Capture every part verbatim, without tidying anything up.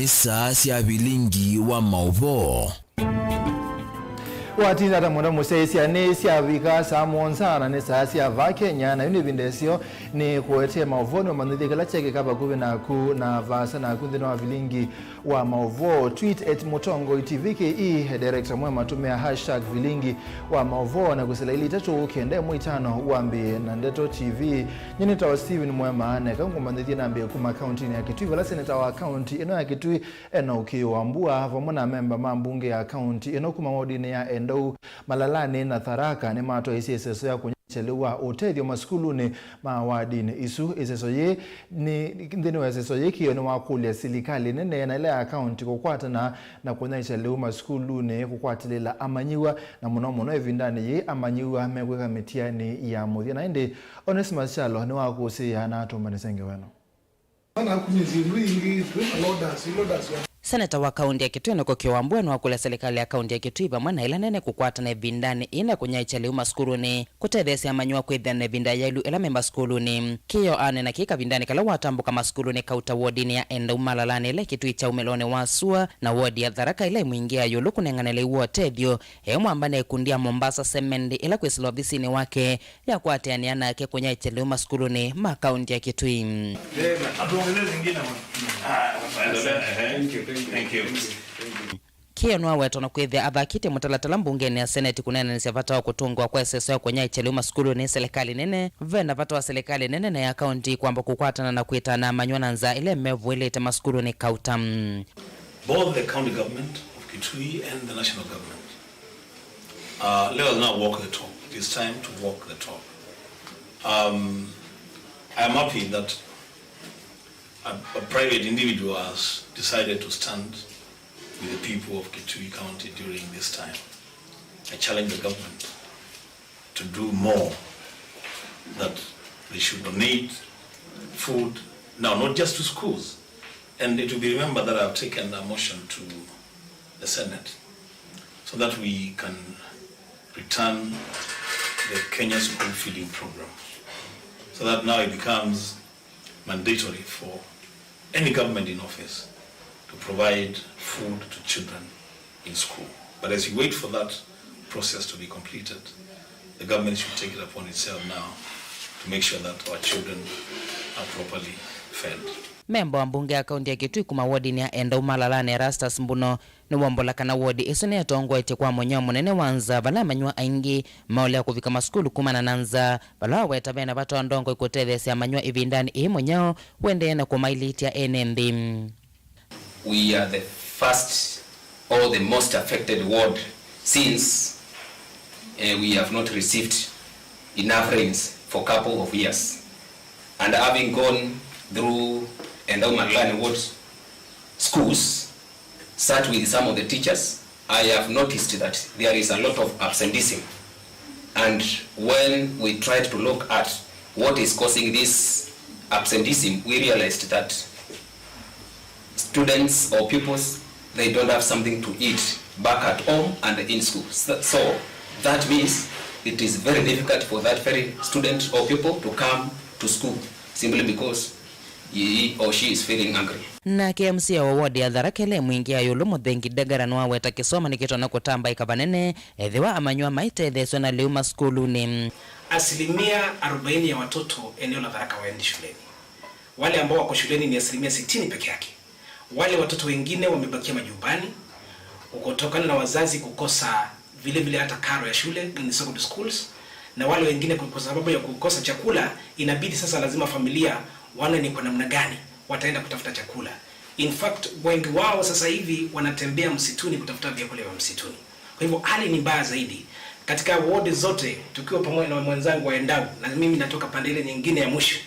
Saa sya vilingi wa maũvoo. Watinda ata mũno mũsyaĩĩsya, nĩ syavika saa mũonza na nĩ saa sya vaa Kenya, na yu nĩ ĩvinda ĩseo nĩ kũetee maũvoo nĩ ũmanyĩthye kĩla kyekĩka vakuvĩ naku na vaasa naku nthĩnĩ wa vilingi wa maũvoo. Tweet at Mũtongoi T V K E, director mwema tũmĩa hashtag vilingi wa maũvoo, na kwĩsĩla ilĩ itatũ kenda ĩmwe itano wambĩĩe na Ndeto T V. Nyie nĩtawa Steven Mwema, na eka ngũmanyĩthye nambĩĩe kuma kauntinĩ ya Kitui, vala seneta wa kaunti ĩno ya Kitui, Enock Wambua, vamwe na amemba ma mbunge ya kaunti ĩno kuma wodinĩ ya Endau, Malalanĩ na Tharaka nĩmatwaisye ĩseso ya kũnyaĩĩkya lĩu wa ũtethyo masukulunĩ ma wadinĩ isu. Ĩseso yĩĩ nĩ, nthĩnĩ wa ĩseso yĩĩ, Kĩĩo nĩwakũlya silikalĩ nene na ĩla ya kaunti kũkwatana na kũnyaĩĩkya lĩu masukulunĩ kũkwatĩlĩla amanyĩw'a, na mũno mũno ĩvindanĩ yĩĩ amanyĩw'a mekwĩka mĩtiani ya mũthya. Na ĩndĩ Onesmus Kyalo nĩwakũsĩĩa na atũmbanĩsya ngewa ĩno. Ana akunyĩ syĩndũ ingĩ, twĩ na loaders, loaders ya Seneta wa kaunti ya Kitui Enock Wambua nĩwakũlya silikalĩ ya kaunti ya Kitui vamwe na ĩla nene kũkwatana ĩvindanĩ ĩĩ na kũnyaĩĩkya lĩu masukulunĩ kũtetheesya amanyĩw'a kwĩthĩa na ĩvinda yaĩlu ĩla me masukulunĩ. Kĩĩo aneena kĩĩ kavindanĩ kala watambũka masukulunĩ kauta wodinĩ ya Endau Malalanĩ ĩla ĩ Kitui kya umĩlonĩ wa sua na wodi ya Tharaka ĩla ĩ Mwingĩ ya ĩũlũ kũnengane lĩu wa ũtethyo e mwamba na ĩkundi ya Mombasa Cement ĩla kwĩsĩla ovisinĩ wake ya kũatĩanĩa nake kũnyaĩĩkya lĩu masukulunĩ ma kaunti ya Kitui. Kĩĩo nĩwaweta ona kwĩthĩa athakĩtye mũtalatala mbungenĩ ya Seneti kũneenanĩsya vata wa kũtũngĩwa kwa ĩseso ya kũnyaĩĩkya lĩu masukulunĩ nĩ silikalĩ nene. Ve na vata wa silikalĩ nene na ya kaunti kwamba kũkwatana na kwĩtana amanyĩw'a na nzaa ĩla ĩmevũĩlĩte masukulunĩ kauta. Both the county government of Kitui and the national government, uh, let us now walk the talk. It is time to walk the talk. Um, I am happy that a, a private individual has decided to stand with the people of Kitui County during this time. I challenge the government to do more, that they should donate food now, not just to schools. And it will be remembered that I have taken a motion to the Senate so that we can return the Kenya School Feeding Program, so that now it becomes mandatory for any government in office to provide food to children in school. But as you wait for that process to be completed, the government should take it upon itself now to make sure that our children are properly fed. Memba wa mbunge ya kaunti ya Kitui kuma wodinĩ ya Endau Malalanĩ, Erastus Mbuno, nĩwombola kana wodi ĩsu nĩyatongoetye kwa mũnyao mũnene wa nzaa, vala amanyĩw'a aingĩ maolea kũvika masukulu kumana na nzaa, vala waweta vena vata wa ndongoi kũtetheesya amanyĩw'a ĩvindanĩ ĩĩ mũnyao ũendee na kũmailĩtya ene nthĩ. We are the first or the most affected ward since, eh, we have not received enough rains for couple of years. And having gone through Endau Malalanĩ ward schools, sat with some of the teachers, I have noticed that there is a lot of absenteeism. And when we tried to look at what is causing this absenteeism, we realized that students or pupils, they don't have something to eat back at home and in school. So, so that means it is very difficult for that very student or pupil to come to school simply because he or she is feeling hungry. Nake M C A wa wodi ya Tharaka ĩla ĩ Mwingĩ ya ĩũlũ, Mũthengi Ndegara, nĩwaweta kĩsomo nĩkĩtonya kũtambaĩka vanene ethĩwa amanyĩw'a maitetheesw'a na lĩu masukulunĩ. Asilimia arobaini ya watoto eneo la Tharaka waendi shuleni. Wale ambao wako shuleni ni asilimia sitini peke yake. Wale watoto wengine wamebakia majumbani kutokana na wazazi kukosa vile vile hata karo ya shule in secondary schools, na wale wengine kwa sababu ya kukosa chakula, inabidi sasa lazima familia waone ni kwa namna gani wataenda kutafuta chakula. In fact, wengi wao sasa hivi wanatembea msituni kutafuta vyakula vya msituni. Kwa hivyo hali ni mbaya zaidi katika wodi zote, tukiwa pamoja na mwenzangu wa Endau, na mimi natoka pande ile nyingine ya mwisho.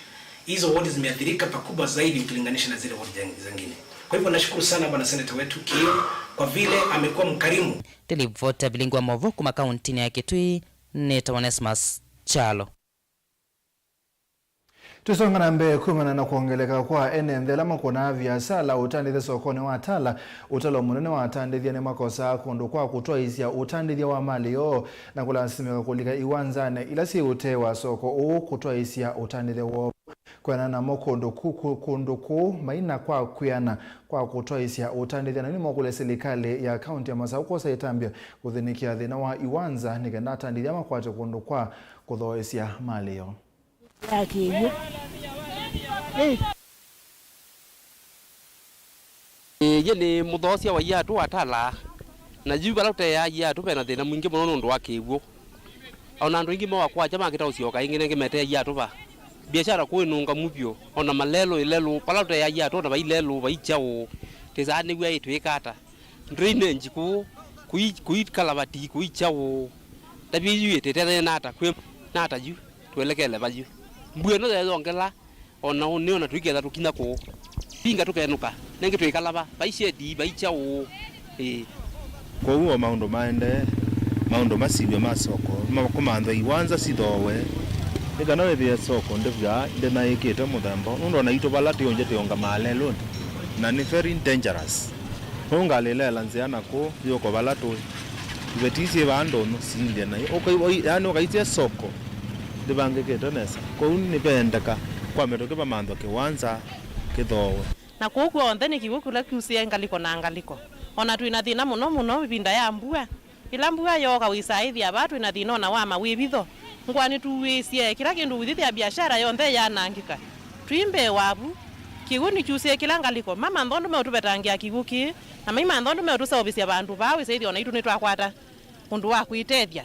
Hizo wodi zimeathirika pakubwa zaidi ukilinganisha na zile wodi zang-, zingine. Kwa hivyo nashukuru sana bwana seneta wetu Kĩĩo kwa vile amekuwa mkarimu. Ndĩlivota vilingi wa maũvoo kuma kauntinĩ ya Kitui, nĩtawa Onesmus Kyalo. Tũsonga na mbee, kumana na kwongeleka kwa ene nthĩ ala makwonaa viasala ũtandĩthya sokonĩ wa Tala, ũtalo mũnene wa atandĩthya nĩmakosaa kũndũ kwa kũtwaĩsya ũtandĩthya wa malĩ yoo na kũlasimĩka kũlika iwanzanĩ ila syĩ ũtee wa soko ũũ kũtwaĩsya ũtandĩthya woo. Kwĩana namo kũndũ kũ-, kũ-, kũndũ kũu maina kwa kwĩana kwa kũtwaĩsya ũtandĩthya, na nĩmokũlya silikalĩ ya kaunti ya Masaũ kwosa ĩtambya kũthĩnĩkĩa thĩna wa iwanza nĩ kenda atandĩthya makwate kũndũ kwa kũthooesya malĩ yoo. Ya kĩw'ũ. Ĩ. Ĩĩ, yĩ nĩ mũthoosya wa iatũ wa Tala, na yu vala tũteaa iatũ ve na thĩna mwingĩ mũno nũndũ wa kĩw'ũ. O na andũ aingĩ mo wa kwakya makĩta ũsyoka ĩngĩ nengĩ meteaa iatũ va. Biashara kũinũngamu vyũ, o na malelũ ĩlelũ, vala tũteaa iatũ, o na vai lelũ, vai kyaũ, tĩsaanĩw'a ĩ twĩka ata? Drainage kũu, kũi, kũi kalavati, kũi kyaũ. Ndavya yu ĩtĩtethene nata, kwĩ nata yu, twelekele va yu. Mbua ĩno yeyongela, o na ũnĩ, o na tũiketha tũkinya kũu. Vinga tũkenũka, nengĩ twĩkala va, vai shedi, vai kyaũ. Ĩĩ. Kwoou o maũndũ maendee, maũndũ masivw'e ma soko, ma-, kũmanthwa iwanza sithoowe, nĩ kana wĩthĩe soko ndĩvw'aa ndĩnaĩkĩte mũthemba ũũ, nũndũ o naitũ vala twĩũngye twĩũngamaa lelũnĩ, na nĩ very dangerous. Kwoou ngalĩ ĩleela nzĩa na kũu yũko vala tũĩ. Iveti isu syĩ vaa ndũnyũ siilye naĩ. Ũkai-, ũi-, yaani ũkaisye soko ndĩvangĩkĩte nesa. Kwoou nĩveendeka kwa mĩtũkĩ vamanthwa kĩwanza kĩthoowe. Na kũu kw'onthe nĩ kĩw'ũ kĩla kyusĩe ngalĩko na ngalĩko. O na twĩ na thĩna mũno mũno ĩvinda ya mbua. Ĩla mbua yooka wĩsaa ĩthĩa vaa twĩ na thĩna o na wa mawĩvitho. Ngũa nĩtuw'ĩĩsye, kĩla kĩndũ ũithĩthĩa biashara yonthe yaanangĩka. Twĩ mbee wavu, kĩw'ũ nĩkyusĩe kĩla ngalĩko. Mamantha ũndũ meũtũvetangĩa kĩw'ũ kĩĩ, na maimantha ũndũ meũtũseũvĩsya vandũ vaa wĩsaĩthya o naitũ nĩtwakwata ũndũ wa kwĩtethya.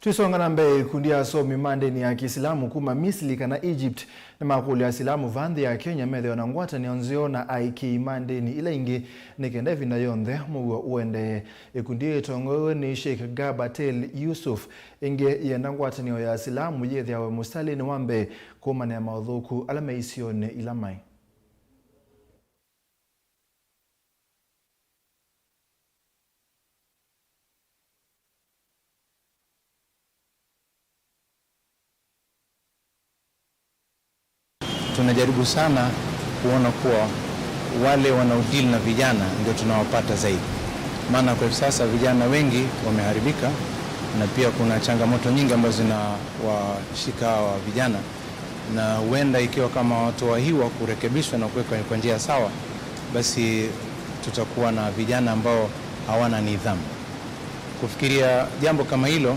Tũisonga na mbee, ĩkundi ya asomi ma ndĩni ya Kĩsilamu kuma Misili kana Egypt nĩmakũlya Asilamu va nthĩ ya Kenya methĩwe na ngwatanĩo nzeo na aĩkĩĩi ma ndĩni ila ingĩ nĩ kenda ĩvinda yonthe mũuo ũendee. Ĩkundi yĩĩ ĩtongoew'e nĩ Sheikh Gabatel Yusuf ĩngĩ yĩenda ngwatanĩo ya Asilamu yĩthĩawe mũsitalĩnĩ wa mbee kũmanĩa maũthũku ala me isionĩ ila maĩ. Tunajaribu sana kuona kuwa wale wanaodeal na vijana ndio tunawapata zaidi, maana kwa hivi sasa vijana wengi wameharibika, na pia kuna changamoto nyingi ambazo zinawashika hawa vijana, na huenda ikiwa kama hawatoahiwa kurekebishwa na kuwekwa kwa njia sawa, basi tutakuwa na vijana ambao hawana nidhamu. Kufikiria jambo kama hilo,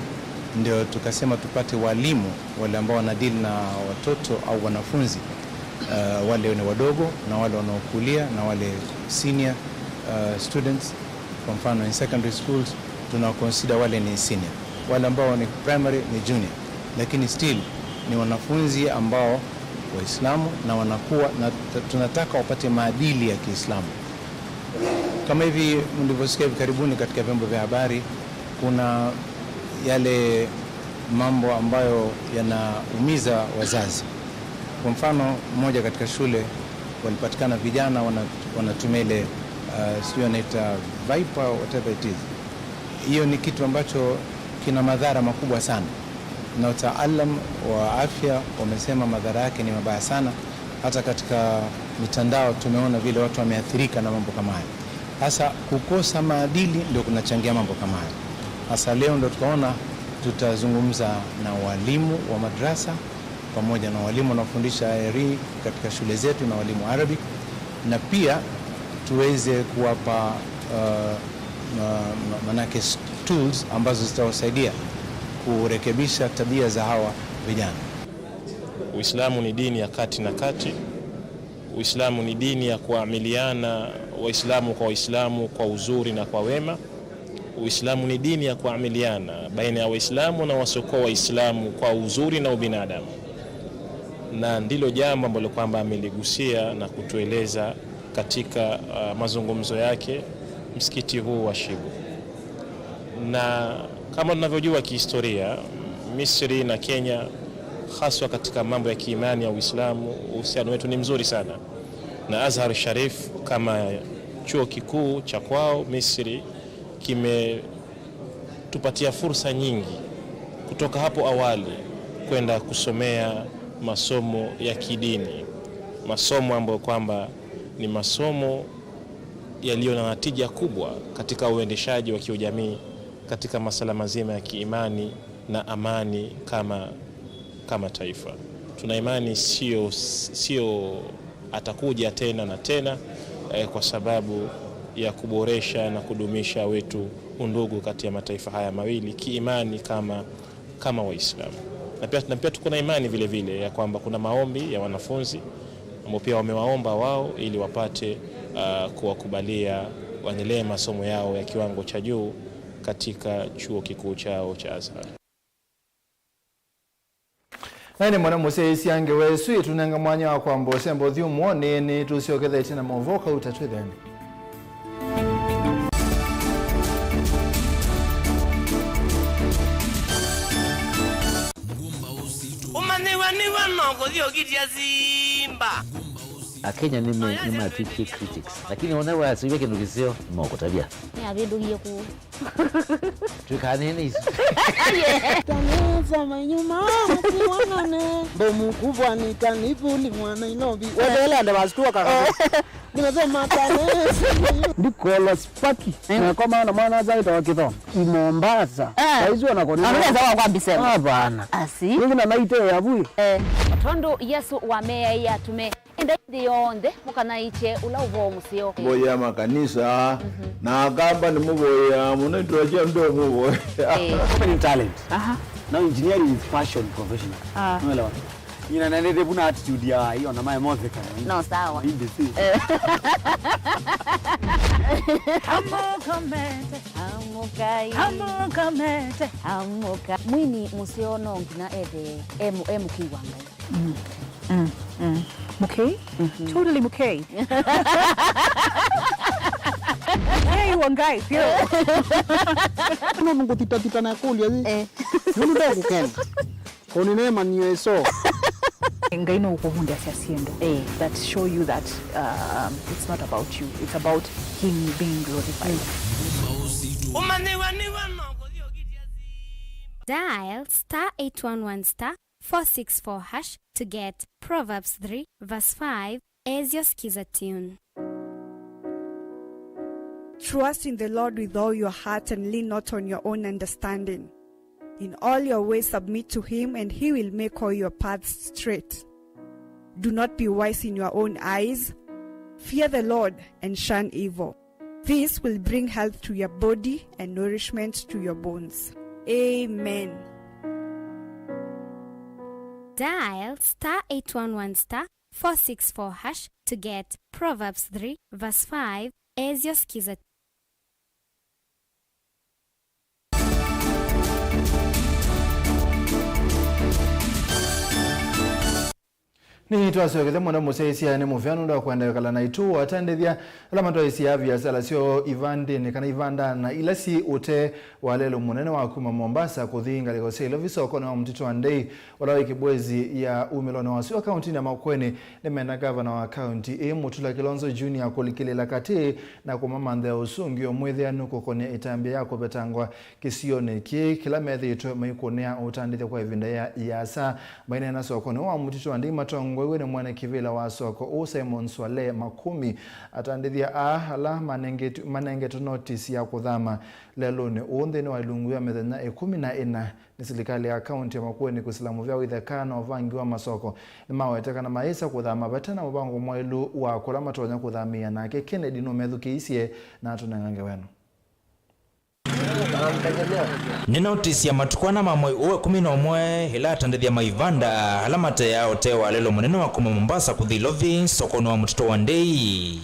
ndio tukasema tupate walimu wale ambao wanadeal na watoto au wanafunzi, eh, wale ni wadogo na wale wanaokulia na wale senior, eh, students. Kwa mfano, in secondary schools, tuna consider wale ni senior. Wale ambao ni primary ni junior. Lakini still ni wanafunzi ambao Waislamu na wanakuwa na, tunataka wapate maadili ya Kiislamu. Kama hivi mlivyosikia hivi karibuni katika vyombo vya habari, kuna yale mambo ambayo yanaumiza wazazi. Kwa mfano, mmoja katika shule walipatikana vijana wana-, wanatumia ile, uh, sijui wanaita Viper, whatever it is. Hiyo ni kitu ambacho kina madhara makubwa sana, na wataalam wa afya wamesema madhara yake ni mabaya sana. Hata katika mitandao tumeona vile watu wameathirika na mambo kama haya. Sasa kukosa maadili ndio kunachangia mambo kama haya. Sasa leo ndio tukaona tutazungumza na walimu wa madrasa pamoja na walimu wanaofundisha R E katika shule zetu na walimu Arabic, na pia tuweze kuwapa, uh, ma-, ma-, manake s-, tools ambazo zitawasaidia kurekebisha tabia za hawa vijana. Uislamu ni dini ya kati na kati. Uislamu ni dini ya kuamiliana Waislamu kwa Waislamu kwa uzuri na kwa wema. Uislamu ni dini ya kuamiliana baina ya Waislamu na wasiokuwa Waislamu kwa uzuri na ubinadamu, na ndilo jambo ambalo kwamba ameligusia na kutueleza katika, uh, mazungumzo yake msikiti huu wa Shibu. Na kama tunavyojua kihistoria, Misri na Kenya, haswa katika mambo ya kiimani ya Uislamu, uhusiano wetu ni mzuri sana. Na Azhar Sharif kama chuo kikuu cha kwao Misri kimetupatia fursa nyingi kutoka hapo awali kwenda kusomea masomo ya kidini, masomo ambayo kwamba ni masomo yaliyo na natija kubwa katika uendeshaji wa kiujamii katika masala mazima ya kiimani na amani kama, kama taifa. Tuna imani sio, sio atakuja tena na tena, eh, kwa sababu ya kuboresha na kudumisha wetu undugu kati ya mataifa haya mawili kiimani kama, kama Waislamu. Na pia, na pia tuko na imani vile vile ya kwamba kuna maombi ya wanafunzi ambao pia wamewaomba wao ili wapate, ah, kuwakubalia waendelee masomo yao ya kiwango cha juu katika chuo kikuu chao cha Azhar. Na ĩndĩ mwana mũsyaĩĩsya ngewa ĩsu ĩtũnenga mwanya wa kwamba ũsemba ũthyũmũonĩ, nĩtũsyokethetye na maũvoo kauta twĩthĩane. Ũmanyĩw'a nĩw'o no kũthyũkĩtya simba. Akenya nĩme-, nĩmatwĩkie critics, lakini ona wasũiwe kĩndũ kĩseo, nĩmokũtavya. Nĩavĩndũkie kũũ. Twĩkanene isu. Tanĩsa manyuma matiwanane. Mbomu kubwa ni kanivuli mwa Nairobi. Wewe ile ande basi tu wakaka. Nimesema tanĩsa. Ndikola spaki. Eh. Na kwa maana mwana azaita wa kitho. I Mombasa. Eh. Saizi wanakonena. Anaweza wa kwambisema. Hapana. Asi. Ningi na naite ya bui. Eh. Tondũ Yesũ wameaĩe atume, endai nthĩ yonthe, mũkanaĩkye ũla ũvoo mũseo. Mboya makanisa, mhm, na Akamba nĩmũvoya mũno, itũla sya ndio mũvoya. Eh. Talent. Aha. Now engineering is passion professional. Ah. Unaelewa? Nyina nende vu na attitude ya hiyo na mae mothe kana. No, sawa. Indi si. Eh. Amũkomete. Amũkai. Amũkomete. Amũka. Mwini mũseo no nginya ethe e mu-, e mũkĩi wa Ngai. Mm. Mm. Mm. Mũkei? Mhm. Totally mũkei. Mũkei wa Ngai, pio. No nũngũthitathita na kũlya ĩ. Eh. Nũndũ ndakũkena. Kũnĩneemany'a ĩso. Ngai no ũkũvundĩasya syĩndũ, eh, that show you that, um, it's not about you, it's about him being glorified. Ũmanyĩw'a nĩw'o no kũthyũkĩtya simba. Dial star eight one one star four six four hash to get Proverbs three verse five as your Skiza tune. Trust in the Lord with all your heart and lean not on your own understanding. In all your ways submit to him, and he will make all your paths straight. Do not be wise in your own eyes. Fear the Lord and shun evil. This will bring health to your body and nourishment to your bones. Amen. Dial star eight one one star four six four hash to get Proverbs three verse five as your Skiza. Nĩtwasyokethya mũno mũsyaĩĩsya nĩ mũvea nũndũ wa kwenda kwĩkala naitũ. Atandĩthya ala matwaĩsye viasala syoo ivandĩnĩ kana ivanda na ila syĩ ũtee wa lelũ mũnene wa kuma Mombasa kũthi ngalĩko sya Ilovi sokonĩ wa mũtitũ wa Ndei, ũla wĩ Kibwezi ya umĩlonĩ wa sua kaũntĩnĩ ya Makueni, nĩmenda ngavana wa kaũntĩ ĩĩ Mutula Kilonzo Junior kũlikĩlĩĩla katĩ na kũmamanthĩa ũsũngĩo mwĩthĩanu kũkonĩa ĩtambya ya kũvetangwa kĩsionĩ kĩĩ kĩla methĩĩtwe maikũnĩa ũtandĩthya kwa ĩvinda ya ĩasa. Maineena sokonĩ wa mũtitũ wa Ndei matongoew'e nĩ mwene kĩvĩla wa soko ũũ Simon Swaleh Makumi, atandĩthya aa ala manengetwe, manengetwe notisi ya kũthama lelũnĩ ũũ nthĩnĩ wa ilungu ya mĩthenya ĩkũmi na ĩna nĩ silikalĩ ya kaũntĩ ya Makueni kwĩsĩla mũvea wa itheka na ũvangi wa masoko, nĩmawete kana mayĩsa kũthama vate na mũvango mwaĩlu wa kũla matonya kũthamĩĩa nake. Kennedy nũmethukĩĩisye na atũnenga ngewa ĩno. Nĩ notisi ya matukũ ana ma mwei ũũ ĩkũmi na ũmwe ĩla atandĩthya ma ivanda ala mateaa ũtee wa lelũ mũnene wa kuma Mombasa kũthi Ilovi sokonĩ wa mũtitũ wa Ndei,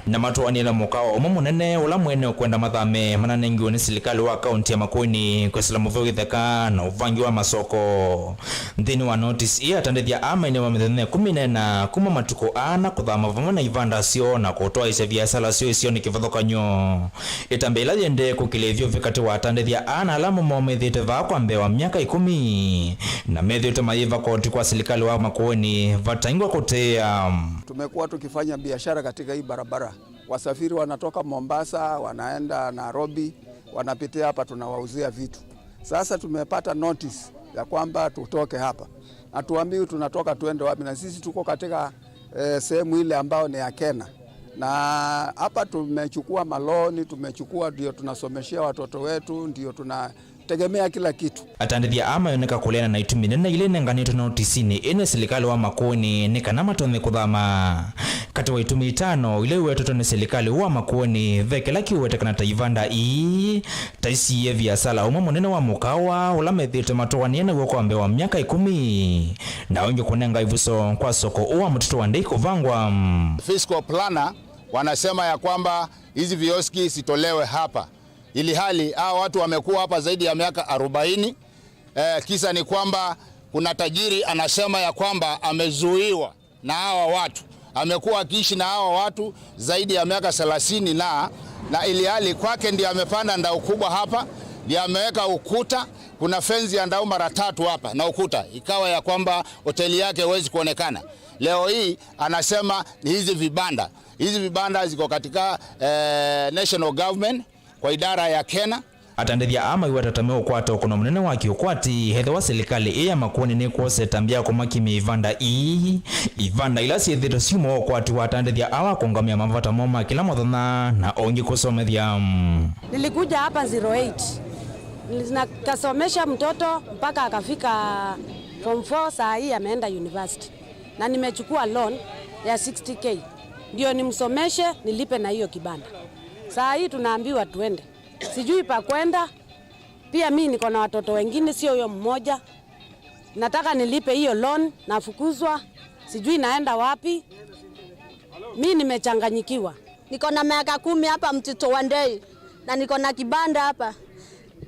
na matũanĩe na mũkao ũmwe mũnene ũla mwene ũkwenda mathame mananengiwe nĩ silikalĩ wa kaũntĩ ya Makueni kwĩsĩla mũvea wa itheka na ũvangi wa masoko. Nthĩnĩ wa notisi ĩĩ, atandĩthya aa mainewa mĩthenya ĩkũmi na ĩna kuma matukũ ana kũthama vamwe na ivanda syoo na kũtwaĩsya viasala syoo isionĩ kĩvathũkany'o. Ĩtambya ĩla yĩendee kũkĩlĩĩthw'a katĩ wa atandĩthya aa na ala momethĩĩte vaa kwa mbee wa myaka ĩkũmi, na methĩĩtwe mayĩva koti kwa silikalĩ wa Makueni vataingwa kũtĩĩa. Tumekuwa tukifanya biashara katika hii barabara. Wasafiri wanatoka Mombasa, wanaenda Nairobi, wanapitia hapa, tunawauzia vitu. Sasa tumepata notice ya kwamba tutoke hapa. Hatuambiwi tunatoka tuende wapi, na sisi tuko katika, eh, sehemu ile ambayo ni ya Kena. Na hapa tumechukua maloni, tumechukua, ndio tunasomeshea watoto wetu, ndio tunategemea kila kitu. Atandĩthya aa mayoneka kũleana na itumi nene ila inenganĩtwe notisinĩ ĩno nĩ silikalĩ wa Makueni nĩ kana matonye kũthama. Katĩ wa itumi itano ila iwetetwe nĩ silikalĩ wa Makueni, ve kĩla kĩũwetekana ta ivanda ii ta isiie viasala ũmwe mũnene wa mũkawa ũla methĩĩtwe matũanĩe naw'o kwa mbee wa myaka ĩkũmi, na ũngĩ kũnenga ĩvuso kwa soko ũũ wa Mũtitũ wa Ndei kũvangwa. Fiscal planner wanasema ya kwamba hizi vioski zitolewe hapa, ili hali hawa watu wamekuwa hapa zaidi ya miaka arobaini. Eh, kisa ni kwamba kuna tajiri anasema ya kwamba amezuiwa na hawa watu. Amekuwa akiishi na hawa watu zaidi ya miaka thelathini na, na ili hali kwake ndiye amepanda ndau kubwa hapa, ndiye ameweka ukuta, kuna fence ya ndau mara tatu hapa na ukuta, ikawa ya kwamba hoteli yake haiwezi kuonekana. Leo hii anasema ni hizi vibanda. Hizi vibanda ziko katika, eh, national government, kwa idara ya KeNHA. Atandĩthya aa maiweta ta meũkwata ũkũno mũnene wa kĩũkwati ethĩwa silikalĩ ĩĩ ya Makueni nĩkwose ĩtambya ya kũmakimya ivanda ii, ivanda ila syĩthĩĩtwe syuma wa ũkwati wa atandĩthya aa wa kũũngamĩa mavata moo ma kĩla mũthenya na o ĩngĩ kũsomethya. Nilikuja hapa zero eight. Nikasomesha mtoto mpaka akafika form four, saa hii ameenda university. Na nimechukua loan ya sixty K. Ndio nimsomeshe, nilipe na hiyo kibanda. Saa hii tunaambiwa tuende. Sijui pa kwenda. Pia mi niko na watoto wengine, sio huyo mmoja. Nataka nilipe hiyo loan, nafukuzwa. Sijui naenda wapi. Mi nimechanganyikiwa. Niko na miaka kumi hapa Mtitũ wa Ndei, na niko na kibanda hapa.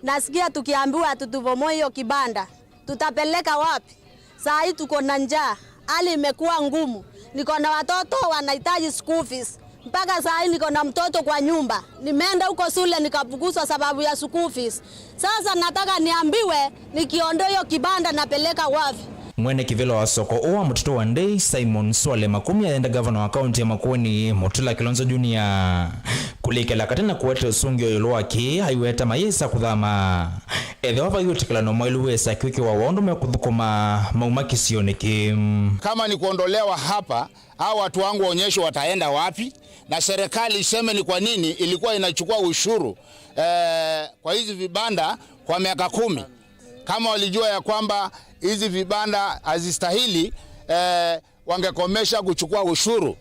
Nasikia tukiambiwa ati tubomoe hiyo kibanda. Tutapeleka wapi? Saa hii tuko na njaa. Hali imekuwa ngumu. Niko na watoto wanahitaji school fees. Mpaka saa hii niko na mtoto kwa nyumba. Nimeenda huko shule nikafukuzwa sababu ya school fees. Sasa nataka niambiwe nikiondoa hiyo kibanda napeleka wapi? Mwene kĩvĩla wa soko ũũ wa Mũtitũ wa Ndei, Simon Swale Makumi, ayenda gavana wa kaunti ya Makueni, Mutula Kilonzo Junior, kũlikĩla katĩ na kũete ũsũngĩo ĩũlũ wa kĩĩ aiweta mayĩsa kũthama. Ethĩwa vai wĩtĩkĩlano mwaĩlu wĩsa kwĩkĩwa wa ũndũ mekũthũkũma mauma kĩsionĩ kĩĩ. Kama ni kuondolewa hapa, hao watu wangu waonyeshwe wataenda wapi, na serikali iseme ni kwa nini ilikuwa inachukua ushuru, eh, kwa hizi vibanda kwa miaka kumi. Kama walijua ya kwamba hizi vibanda hazistahili, eh, wangekomesha kuchukua ushuru.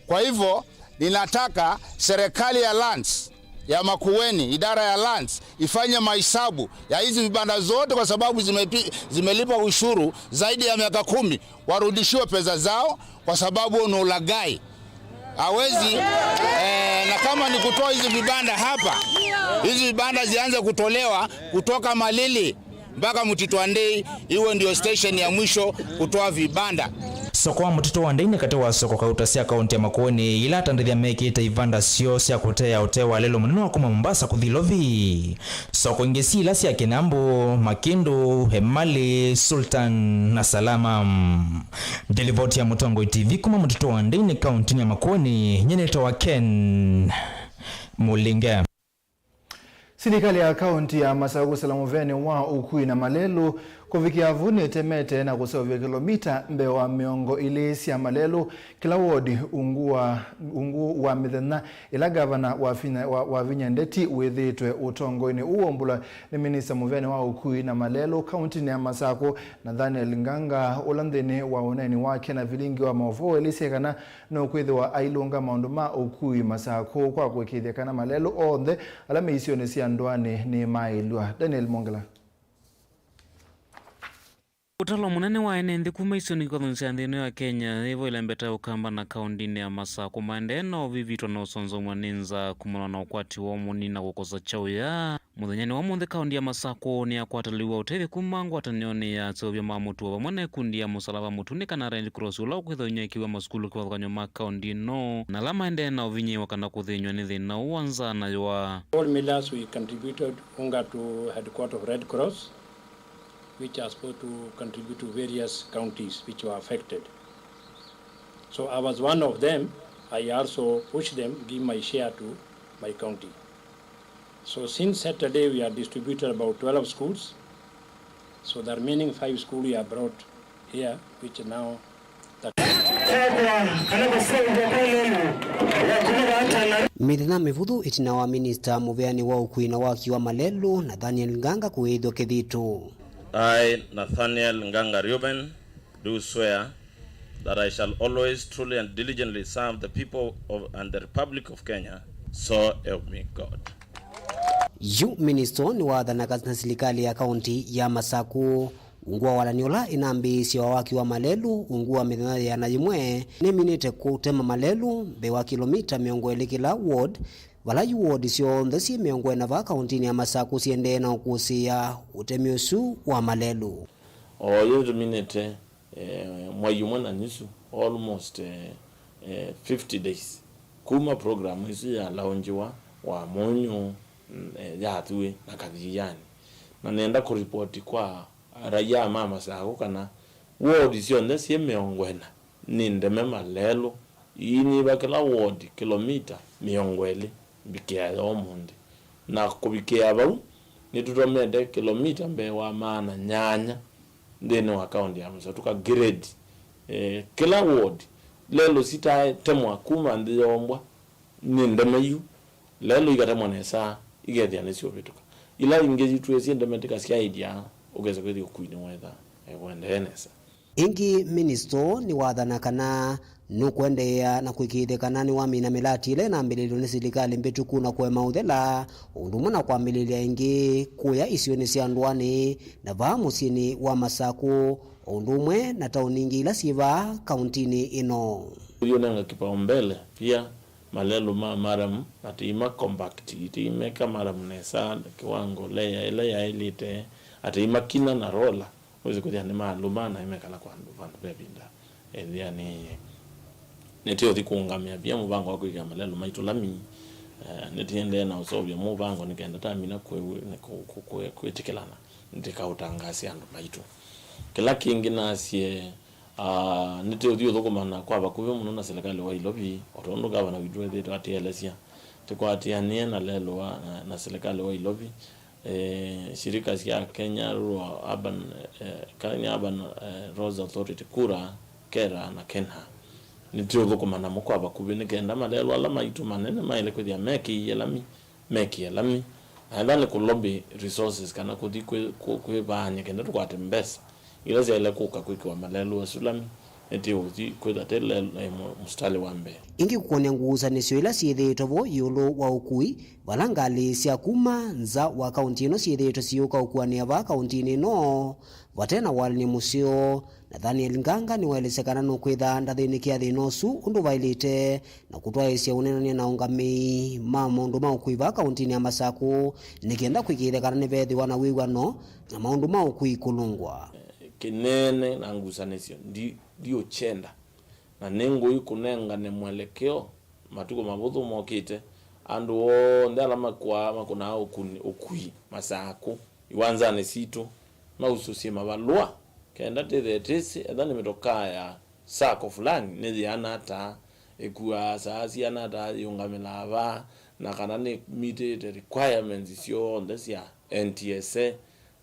Kwa hivyo, ninataka serikali ya lands ya Makueni, idara ya lands, ifanye mahesabu ya hizi vibanda zote, kwa sababu zimepi-, zimelipa ushuru zaidi ya miaka kumi, warudishiwe pesa zao, kwa sababu ni ulaghai. Hawezi, eh, na kama ni kutoa hizi vibanda hapa, hizi vibanda zianze kutolewa kutoka Malili mpaka Mtitũ wa Ndei, iwe ndio station ya mwisho kutoa vibanda. Soko wa Mtitũ wa Ndei nĩ katĩ wa soko kauta sya kaunti ya Makueni ila atandĩthya mekĩte ivanda syoo sya kũtea ũtee wa lelũ mũnene wa kuma Mombasa kũthi Lovi. Soko ingĩ syĩ ila sya Kinambu, Makindu, Emali, Sultan na Salama. Ndilivoti ya Mũtongoi T V kuma Mtitũ wa Ndei nĩ kaunti ya Makueni, nyie nĩtawa Ken Mulinge. Silikalĩ ya kaunti ya Masaku kũsila mũveni wa ũkui na malelũ kũvikĩa vu nĩtemete na kũseũvya kĩlomita mbee wa mĩongo ĩlĩ sya malelũ kĩla wodi ungu wa, ungu wa mĩthenya ĩla ngavana wavinya, wa, wavinya ndeti wĩthĩĩtwe ũtongoinĩ ũũ wambũla nĩ minista mũveni wa ũkui na malelũ kauntinĩ ya Masaku, Nathaniel Nganga, ũla nthĩnĩ wa ũneeni wake na vilingi wa maũvoo elĩsye kana nũkwĩthĩwa ailũnga maũndũ ma ũkui Masaku kwa kũĩkĩĩthya kana malelũ onthe ala me isionĩ sya ndũanĩ nĩmaaĩlw'a. Daniel Mongela. Ũtalo mũnene wa ene nthĩ kuma isionĩ kĩkwathonĩ sya nthĩ ĩno ya Kenya yĩvo ĩlembeta ũkamba na kaũndinĩ ya Masaku maendee na ũvivitwa na ũsonzomw'a nĩ nzaa kumana na ũkwati wa ũmũni na kũkosa kyaũya. Mũthenyanĩ wa ũmũnthĩ, kaũndi ya Masaku nĩyakwata lĩu wa ũtethyo kuma ngwatanĩonĩ ya aseũvya ma mũtuo vamwe na ĩkundi ya Mũsalaba Mũtune kana Red Cross, ũla ũkwĩthwa ũnyw'ĩkĩw'a masukulu kĩvathũkany'o ma kaũndi ĩno, na ala maendee na ũvinyĩĩwa kana kũthĩnywa nĩ thĩna ũũ wa nzaa na yũa. All millers, we contributed unga to headquarter of Red Cross, which are supposed to contribute to various counties which were affected. So I was one of them. I also pushed them, give my share to my county. So since Saturday, we have distributed about twelve schools. So the remaining five schools we have brought here, which now that Mĩthenya mĩvũthũ ĩtina wa minista mũveani wa ũkui na waki wa malelũ, Nathaniel Nganga, kũĩthw'a kĩthitũ. I, Nathaniel Nganga Reuben, do swear that I shall always truly and diligently serve the people of, and the Republic of Kenya, so help me God. Yu minista nĩwathanaga na silikalĩ ya kaunti ya Masaku. Ungu wa walani ũla ĩnambĩĩsye wa waki wa malelũ, ungu wa mĩthenya yĩana yĩmwe, nĩminĩte kũtema malelũ mbee wa kĩlomita mĩongo ĩlĩ kĩla ward, vala yu ward syonthe syĩ mĩongo ĩna vaa kauntinĩ ya Masaku siendee na ũkũsĩĩa ũtemi ũsu wa malelũ. O yu nĩtũminĩte, eh, mwai ũmwe na nusu, almost, eh, eh, fifty days, kuma program ĩsu yalaunjiwa, wa mũnyũ, mm, eh, yathuĩ na kathianĩ. Na nenda kũripoti kwa raia ma Masaku kana ward syonthe syĩ mĩongo ĩna nĩ ndeme malelũ, iinyĩva kĩla ward kĩlomita mĩongo ĩlĩ mbikia ya ũmũnthĩ. Na kũvikĩa vau, nĩtũtomete kĩlomita mbee wa maana nyanya nthĩnĩ wa kaunti ya Masaku, tũka grade, eh, kĩla ward, lelũ sitatemwa kuma nthĩ yombwa nĩ ndeme yu, lelũ ikatemwa nesa, ikethĩa nĩsyũvĩtũka. Ila ingĩ itwĩsĩ ndeme tĩkasyaĩlya, ũkesa kwĩthĩa ũkui nĩwetha, eh, ũendee nesa. Ĩngĩ, minista nĩwathana kana nũkũendeea na kũĩkĩĩthya kana nĩwamina mĩlati ĩla ĩnambĩlĩlwe nĩ silikalĩ mbĩtũku na kũema ũthela, o ũndũ ũmwe na kwambĩlĩlya ĩngĩ kũya isionĩ sya ndũanĩ na vaa mũsyĩnĩ wa Masaku, o ũndũ ũmwe na taoni ingĩ ila syĩ vaa kauntinĩ ĩno. Ũyũnenga kipaumbele pia malelũ ma maramu, atĩima compact, atĩimeka maramu nesa, kiwango layer ĩla yaĩlĩte, atĩimakina na roller. Wĩsĩ kwĩthĩa nĩmalũma na imekala kwa andũ vandũ ve ĩvinda. Ethĩa nĩ, nĩtĩũthi kũũngamĩa via mũvango wa kwĩkĩa malelũ maitũ lami. Eh, nĩtĩendee na ũseũvya mũvango nĩ kenda tamina kwĩ-, kwĩ-, kwĩ-, kwĩtĩkĩlana nĩtĩkaũtangaasya andũ maitũ. Kĩla kĩngĩ nasye, ah, nĩtĩũthi ũthũkũmana kwa vakuvĩ mũno na silikalĩ wa Ilovi, o tondũ ngavana witũ ethĩĩtwe atĩelesya. Tĩkwatĩanĩe na lelũ wa, na, na silikalĩ wa Ilovi. Eh, shirika sya Kenya Rural Urban, eh, Kenya Urban, eh, Roads Authority, KURA, KeRRA na KeNHA. Nĩtũũthũkũma namo kwa vakuvĩ nĩ kenda malelũ ala maitũ manene maĩle kwĩthĩa mekĩie lami, mekĩe lami. Na ethĩwa nĩ kũ lobby resources kana kũthi kwĩ-, kwĩ-, kwĩvaany'a kenda tũkwate mbesa ila syaĩle kũka kwĩkĩwa malelũ asu lami, nĩtĩũthi kwĩtha tĩ le-, eh, mu-, mũsitalĩ wa mbee. Ĩngĩ kũkũnĩa ngusanĩsyo ila syĩthĩĩtwe vo ĩũlũ wa ũkui, vala ngalĩ sya kuma nza wa kaunti ĩno syĩthĩĩtwe siyũka ũkuanĩa vaa kauntinĩ ĩno vate na walany'o mũseo, Nathaniel Nganga nĩwaelesya kana nũkwĩtha ndathĩnĩkĩa thĩna ũsu ũndũ vaĩlĩte, na kũtwaĩĩsya ũneenany'a na aũngamĩi ma maũndũ ma ũkui vaa kauntinĩ ya Masaku nĩ kenda kũĩkĩĩthya kana nĩveethĩwa na wĩw'ano na maũndũ ma ũkui kũlũngwa. Kĩnene na ngusanĩsyo ndi-, ndiũkyenda, na nĩ ngũi kũnengane mwelekeo matukũ mavũthũ mokĩte, andũ onthe ala makuaa, makũnaa ũkuni-, ũkui Masaku iwanzanĩ sitũ, mausũsye mavalũa, kenda tĩthee tĩsĩ ethĩwa nĩ mĩtokaa ya sacco fulani nĩyĩana ata, ĩkuaa saa siana ata, yĩũngamĩlaa va, na kana nĩmitĩĩte requirements syonthe sya N T S A.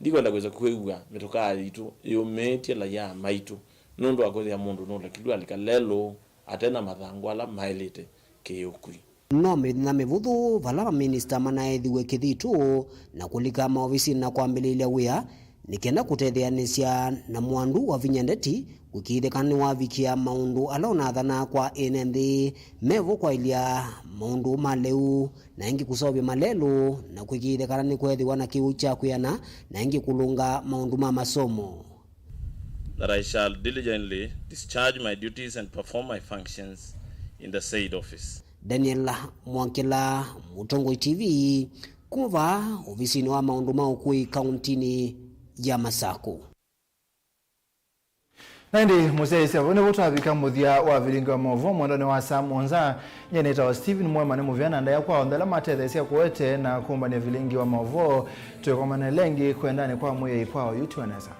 Ndikwenda kwĩsa kwĩw'a mĩtokaa yitũ yĩũmĩĩtye laia maitũ nũndũ wa kwĩthĩa mũndũ nũlekilw'e alika lelũ ate na mathangũ ala maĩlĩte kĩ-ũkui. No mĩthenya mĩvũthũ vala maminista manaethiw'e kĩthitũ na kũlika maovisinĩ na kwambĩlĩĩlya wĩa nĩ kenda kũtetheanĩsya na mwandu wa vinya ndeti kũĩkĩĩthya kana nĩwavikĩa maũndũ ala ũnathanaa kwa ene nthĩ me vo kwaĩlya maũndũ ma lĩu, na ĩngĩ kũseũvya malelũ na kũĩkĩĩthya kana nĩkweethĩwa na kĩw'ũ kya kwĩana, na ĩngĩ kũlũnga maũndũ ma masomo. That I shall diligently discharge my duties and perform my functions in the said office. Daniel Mwakĩla, Mũtongoi T V, kuma vaa ovisinĩ wa maũndũ ma ũkui kauntinĩ ya Masaku. Na ĩndĩ mũsyaĩĩsya, vau nĩvo twavika mũthya wa vilingi wa maũvoo mwendonĩ wa saa mũonza. Nyie nĩtawa Stephen Mwema, nĩ mũvea na ndaĩa kwa onthe ala matetheesya kũete na kũmbany'a vilingi wa maũvoo. Twĩkomane lengi kwendanĩ kwa Mwĩai kwa oyu twĩwe nesa.